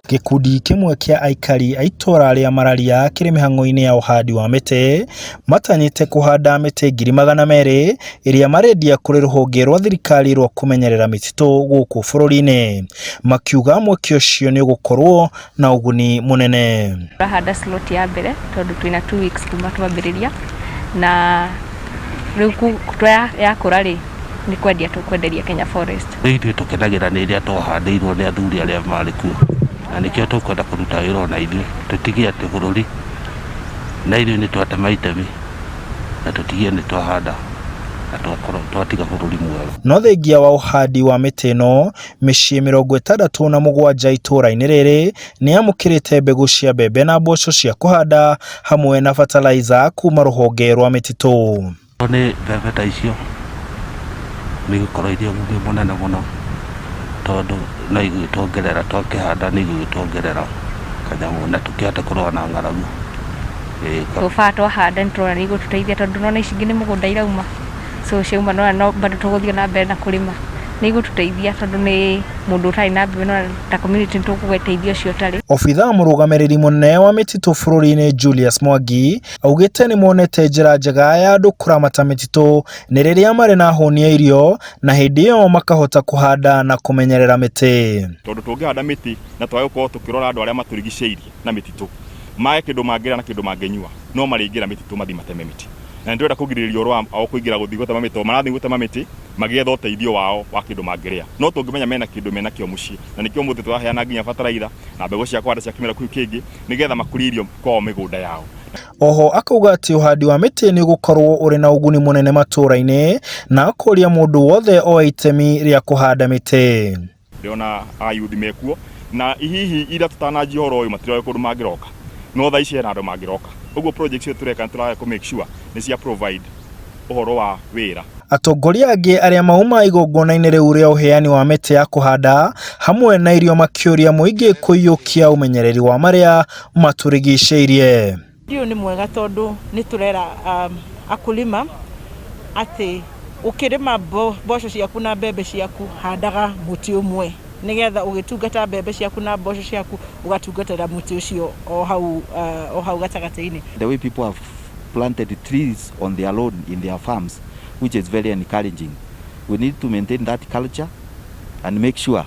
Gĩkundi kĩmwe kĩa aikari a itũra rĩa Mararia kĩrĩ mĩhang'o-inĩ ya ũhandi wa mĩtĩ, matanyĩte kũhanda mĩtĩ 200,000 ĩrĩa marendia kũrĩ rũhonge rwa thirikari rwa kũmenyerera mĩtitũ gũkũ bũrũri-inĩ, makiuga mweke ũcio nĩ ũgũkorwo na ũguni mũnene. Tũrahanda slot ya mbere tondũ twĩna 2 weeks kuma twambĩrĩria, na rĩu yakũra rĩ, nĩ kwendia tũkwenderia Kenya Forest. Rĩu ithuĩ tũkenagĩra nĩ ĩrĩa twahandĩirwo nĩ athuri arĩa marĩ kuo, na nĩkĩo tũkwenda kũruta wĩra ona ithuĩ tũtigie atĩ bũrũri na ithuĩ nĩ twatema itemi na tũtigie nĩ twahanda na twakorwo twatiga bũrũri mwega. No thengia wa ũhandi wa mĩtĩ ĩno, mĩciĩ 67 itũũra-inĩ rĩrĩ nĩ yamũkĩrĩte mbegũ cia mbembe na mboco cia kũhanda hamwe na bataraitha kuma rũhonge rwa mĩtitũ. Nĩ mbembe ta icio nĩ igũkorwo irĩ ũguni mũnene mũno, tondũ no igũgĩtuongerera, twakĩhanda nĩ igũgĩtuongerera kanyamũ na tũkĩhote kũrũa na ng'aragu. So far twahanda nĩ tũrona nĩ igũtũteithia, tondũ nona ici ingĩ nĩ mũgũnda irauma, so ciauma nona no bado tũgũthiĩ na mbere na kũrĩma. Nĩ igũtũteithia tondũ nĩ mũndũ ũtarĩ na mbembe, nona ta community nĩ tũkũgeteithia ũcio ũtarĩ. Obithaa mũrũgamĩrĩri mũnene wa mĩtitũ bũrũri-inĩ Julius Mwangi augĩte nĩ monete njĩra njega ya andũ kũramata mĩtitũ nĩ rĩrĩa marĩ na hũni ya irio, na hĩndĩ ĩyo makahota kũhanda na kũmenyerera mĩtĩ. Tondũ tũngĩhanda mĩtĩ na twage gũkorwo tũkĩrora andũ arĩa matũrigicĩirie na mĩtitũ, mage kĩndũ mangĩrĩa na kĩndũ mangĩnyua, no marĩingĩra mĩtitũ mathiĩ mateme mĩtĩ. Na nĩ tũrenda kũgirĩrĩria ũhoro wa kũingĩra gũthiĩ gũtema mĩtĩ, tondũ marathiĩ gũtema mĩtĩ magĩetha ũteithio wao wa kĩndũ mangĩrĩa. No tũngĩmenya mena kĩndũ menakĩo mũciĩ, na nĩkĩo ũmũthĩ tũraheana nginya bataraitha na mbegũ cia kũhanda cia kĩmera kĩu kĩngĩ, nĩgetha makũrie irio kwao mĩgũnda yao. Oho akauga atĩ ũhandi wa mĩtĩ nĩ ũgũkorwo ũrĩ na ũguni mũnene matũũra-inĩ, na akoria mũndũ wothe oe itemi rĩa kũhanda mĩtĩ. Ndĩrona ayuthi mekuo na hihi ira tũtananjia ũhoro ũyũ matiroĩ kũndũ mangĩroka, no thaa ici hena andũ mangĩroka. Ũguo project icio tũreka nĩ tũraya kũ make sure nĩ cia provide ũhoro wa wĩra. Atongoria angĩ arĩa mauma igongona-inĩ rĩu rĩa ũheani wa mĩtĩ ya kũhanda hamwe na irio makĩũria mũingĩ kũiyũkia ũmenyereri wa marĩa matũrigicĩirie. Ũyũ nĩ mwega tondũ nĩ tũrera akulima atĩ ũkĩrĩma mboco ciaku na mbembe ciaku, handaga mũtĩ ũmwe, nĩgetha ũgĩtungata mbembe ciaku na mboco ciaku ũgatungatĩra mũtĩ ũcio o hau gatagatĩ-inĩ. The way people have planted trees on their lawn in their farms, which is very encouraging. We need to maintain that culture and make sure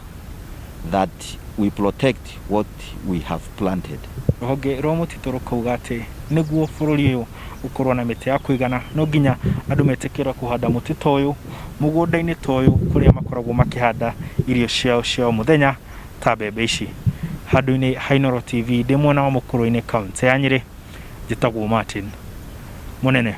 that we protect what we have planted. Rũhonge rwa mũtitũ rũkauga atĩ nĩguo bũrũri ũyũ ũkorwo na mĩtĩ ya kũigana, no nginya andũ metĩkĩre kũhanda mũtĩ ta ũyũ mũgũnda-inĩ ta ũyũ, kũrĩa makoragwo makĩhanda irio ciao cia o mũthenya ta mbembe ici. Handũ-inĩ ha Inooro TV, ndĩ mwena wa Mũkũrũ-inĩ, kaũntĩ ya Nyĩrĩ, njĩtagwo Martin Mũnene.